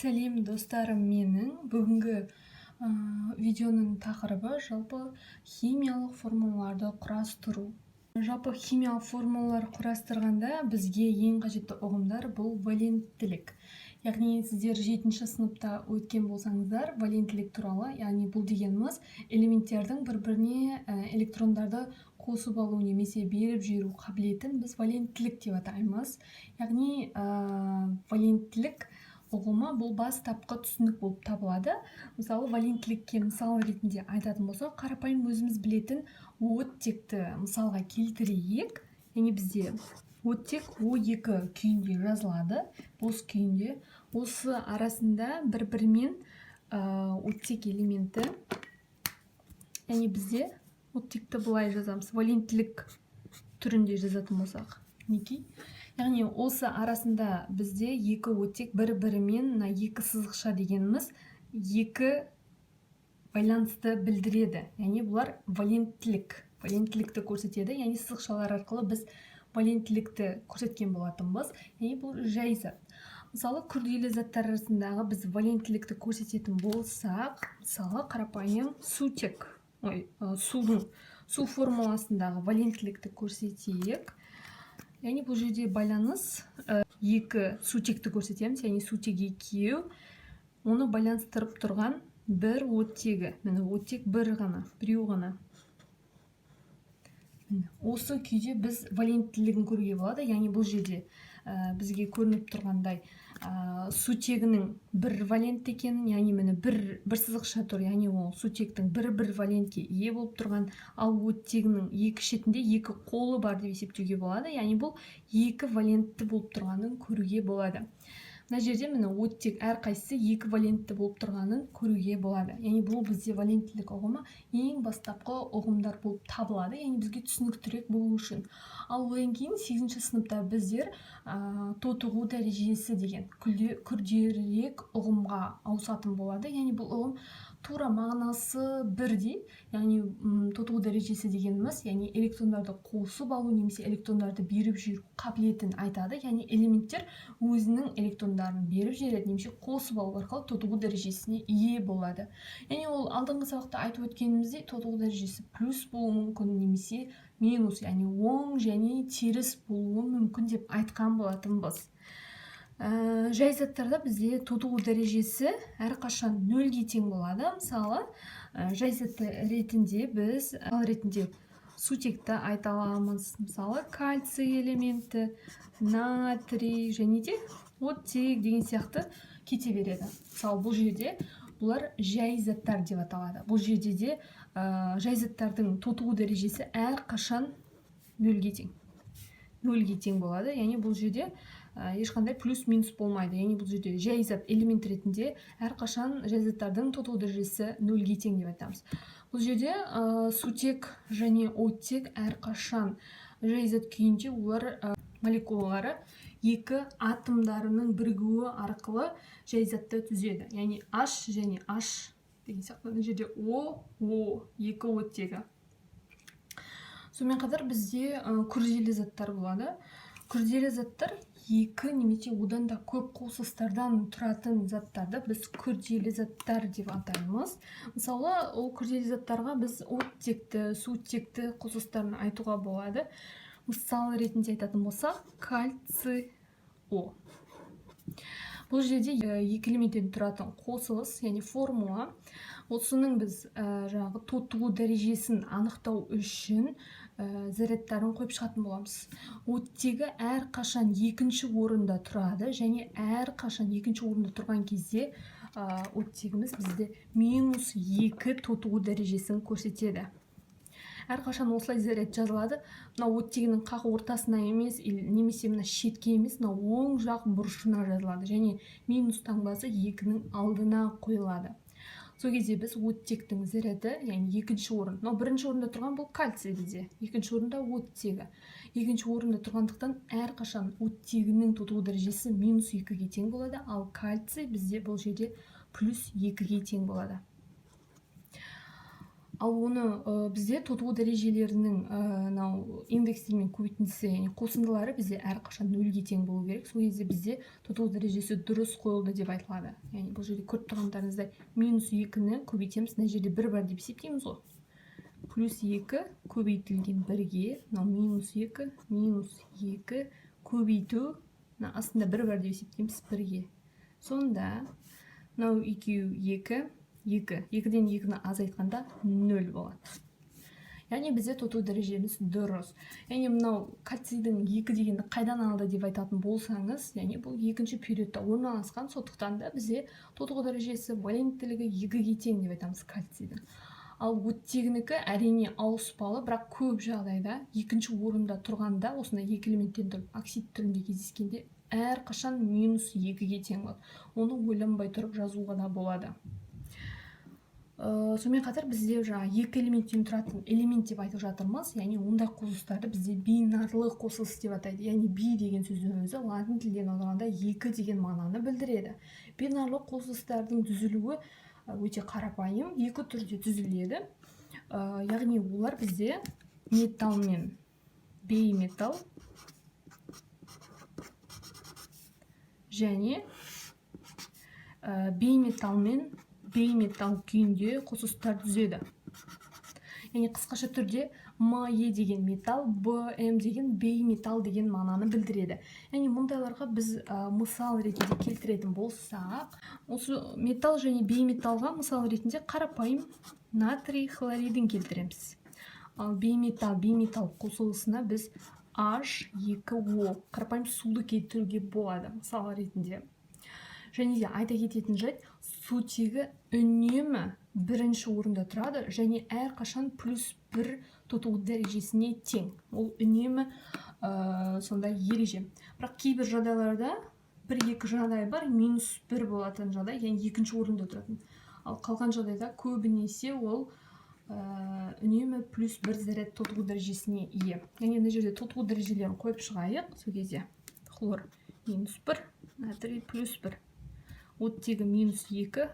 Сәлем, достарым! Менің бүгінгі видеоның тақырыбы – жалпы химиялық формулаларды құрастыру. Жалпы химиялық формулалар құрастырғанда бізге ең қажетті ұғымдар – бұл валенттілік. Яғни сіздер жетінші сыныпта өткен болсаңыздар валенттілік туралы. Яғни бұл дегеніміз – элементтердің бір біріне электрондарды қосып алу немесе беріп жіберу қабілетін біз валенттілік деп атаймыз. Яғни валенттілік ұғымы бұл бастапқы түсінік болып табылады. Мысалы, валенттілікке мысал ретінде айтатын болсақ, қарапайым өзіміз білетін оттекті мысалға келтірейік. Яғни бізде оттек О2 күйінде жазылады, бос күйінде. Осы арасында бір бірімен оттек элементі, яғни бізде оттекті былай жазамыз, валенттілік түрінде жазатын болсақ, мінекей. Яғни осы арасында бізде екі оттек бір бірімен, мына екі сызықша дегеніміз екі байланысты білдіреді. Яғни бұлар валенттілікті көрсетеді. Яғни сызықшалар арқылы біз валенттілікті көрсеткен болатынбыз. Яғни бұл жай зат. Мысалы, күрделі заттар арасындағы біз валенттілікті көрсететін болсақ, мысалы, қарапайым сутек, ой, судың, су формуласындағы валенттілікті көрсетейік. Яғни бұл жерде байланыс екі сутекті көрсетеміз, яғни сутек екеу, оны байланыстырып тұрған бір оттегі. Міне, оттек бір ғана, біреу ғана. Міне, осы күйде біз валенттілігін көруге болады. Яғни бұл жерде бізге көрініп тұрғандай, сутегінің бір валентті екенін, яғни міне, бір сызықша тұр, яғни ол сутектің бір валентке ие болып тұрған, ал оттегінің екі шетінде екі қолы бар деп есептеуге болады. Яғни бұл екі валентті болып тұрғанын көруге болады. Мына жерде, міне, оттек әрқайсысы екі валентті болып тұрғанын көруге болады. Яғни бұл бізде валенттілік ұғымы ең бастапқы ұғымдар болып табылады, яғни бізге түсініктірек болу үшін. Ал одан кейін сегізінші сыныпта біздер тотығу дәрежесі деген күрделірек ұғымға ауысатын болады. Яғни бұл ұғым тура мағынасы бірдей. Яғни тотығу дәрежесі дегеніміз, яғни электрондарды қосып алу немесе электрондарды беріп жіберу қабілетін айтады. Яғни элементтер өзінің электрондарын беріп жібереді немесе қосып алу арқылы тотығу дәрежесіне ие болады. Яғни ол алдыңғы сабақта айтып өткеніміздей, тотығу дәрежесі плюс болуы мүмкін немесе минус, яғни оң және теріс болуы мүмкін деп айтқан болатынбыз. Жай заттарда бізде тотығу дәрежесі әрқашан нөлге тең болады. Мысалы, жай зат ретінде біз мысал ретінде сутекті айта аламыз, мысалы, кальций элементі, натрий және де оттек деген сияқты кете береді. Мысалы, бұл жерде бұлар жай заттар деп аталады. Бұл жерде де жай заттардың тотығу дәрежесі әрқашан нөлге тең болады. Яғни бұл жерде ешқандай плюс, минус болмайды. Яғни бұл жерде жай зат элемент ретінде әрқашан жай заттардың тотығу дәрежесі нөлге тең деп айтамыз. Бұл жерде сутек және оттек әрқашан жай зат күйінде, олар молекулалары екі атомдарының бірігуі арқылы жай затты түзеді. Яғни H және H деген сияқты, мына жерде О, О, екі оттегі. Сонымен қатар бізде күрделі заттар болады. Күрделі заттар – екі немесе одан да көп қосылыстардан тұратын заттарды біз күрделі заттар деп атаймыз. Мысалы, ол күрделі заттарға біз оттекті, сутекті қосылыстарын айтуға болады. Мысал ретінде айтатын болсақ, кальций О. Бұл жерде екі элементтен тұратын қосылыс, яғни формула. Осының біз жаңағы тотығу дәрежесін анықтау үшін зарядтарын қойып шығатын боламыз. Оттегі әрқашан екінші орында тұрады және әрқашан екінші орында тұрған кезде оттегіміз бізде -2 тотығу дәрежесін көрсетеді. Әрқашан осылай заряд жазылады: мына оттегінің қақ ортасына емес немесе мына шетке емес, мына оң жақ бұрышына жазылады және минус таңбасы екінің алдына қойылады. Сол кезде біз оттектің заряды, яғни екінші орын, мынау бірінші орында тұрған бұл кальций, бізде екінші орында оттегі. Екінші орында тұрғандықтан, әрқашан оттегінің тотығу дәрежесі -2-ге тең болады, ал кальций бізде бұл жерде +2-ге тең болады. Ал оны бізде тотығу дәрежелерінің мынау индекстермен көбейтіндісі, яғни қосындылары бізде әрқашан нөлге тең болу керек. Сол кезде бізде тотығу дәрежесі дұрыс қойылды деп айтылады. Яғни бұл жерде көріп тұрғандарыңыздай, минус 2-ні көбейтеміз, мына жерде 1 бар деп есептейміз ғой. Плюс 2 көбейтілген 1-ге, мынау минус 2, минус 2 көбейту, мына астында 1 бар деп есептейміз 1-ге. Сонда мынау екеуі 2, 2, 2-ден 2-ні азайтқанда 0 болады. Яғни бізде тотығу дәрежеміз дұрыс. Яғни мынау кальцийдің 2 дегенді қайдан алды деп айтатын болсаңыз, яғни бұл екінші периодта орналасқан, сондықтан да бізде тотығу дәрежесі, валенттілігі 2-ге тең деп айтамыз кальцийдің. Ал оттегінікі әрине ауыспалы, бірақ көп жағдайда екінші орында тұрғанда, осындай екі элементтен тұрып оксид түрінде кездескенде әрқашан минус 2-ге тең болады. Оны ойланбай тұрып жазуға да болады. Сонымен қатар бізде жаңа екі элементтен тұратын элемент деп айтып жатырмыз, яғни ондай қосылыстарды бізде бинарлы қосылыс деп атайды. Яғни би деген сөздің өзі латын тілінен аударғанда екі деген мағынаны білдіреді. Бинарлы қосылыстардың түзілуі өте қарапайым, екі түрде түзіледі. Яғни олар бізде металл мен бейметалл және бейметалл мен бейметалл күйінде қосылыстар түзеді. Яғни қысқаша түрде МЕ деген металл, БМ деген бейметалл деген мағынаны білдіреді. Яғни мұндайларға біз мысал ретінде келтіретін болсақ, осы металл және бейметаллға мысал ретінде қарапайым натрий хлоридін келтіреміз. Ал бейметалл бейметалл қосылысына біз H2O қарапайым суды келтіруге болады мысал ретінде. Және де айта кететін жайт, сутегі үнемі бірінші орында тұрады және әрқашан плюс 1 тотығу дәрежесіне тең. Ол үнемі сондай ереже. Бірақ кейбір жағдайларда бір-екі жағдай бар, минус 1 болатын жағдай, яғни екінші орында тұратын. Ал қалған жағдайда көбінесе ол үнемі плюс 1 заряд тотығу дәрежесіне ие. Яғни мына жерде тотығу дәрежелерін қойып шығайық. Сол кезде хлор минус 1, натрий плюс 1, оттегі минус 2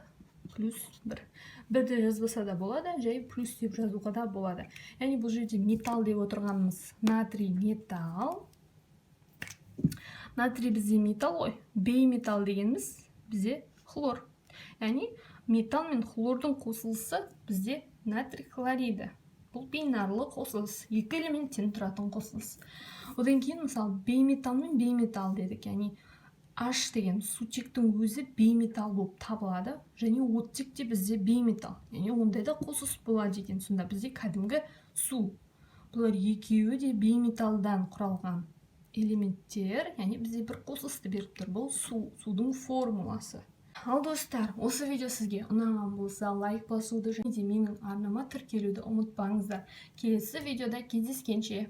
плюс 1. Бірді жазбаса да болады, жай плюс деп жазуға да болады. Яғни бұл жерде металл деп отырғанымыз натрий металл. Натрий бізде металл ғой, бейметалл дегеніміз бізде хлор. Яғни металл мен хлордың қосылысы бізде натрий хлориді. Бұл бинарлы қосылыс, екі элементтен тұратын қосылыс. Одан кейін мысалы бейметалл мен бейметалл дедік, яғни H деген сутектің өзі бейметалл болып табылады және оттек те бізде бейметалл, яғни ондай да қосылыс болады екен. Сонда бізде кәдімгі су. Бұлар екеуі де бейметаллдан құралған элементтер, яғни бізде бір қосылысты беріп тұр. Бұл су, судың формуласы. Ал достар, осы видео сізге ұнаған болса, лайк басуды және де менің арнама тіркелуді ұмытпаңыздар. Келесі видеода кездескенше.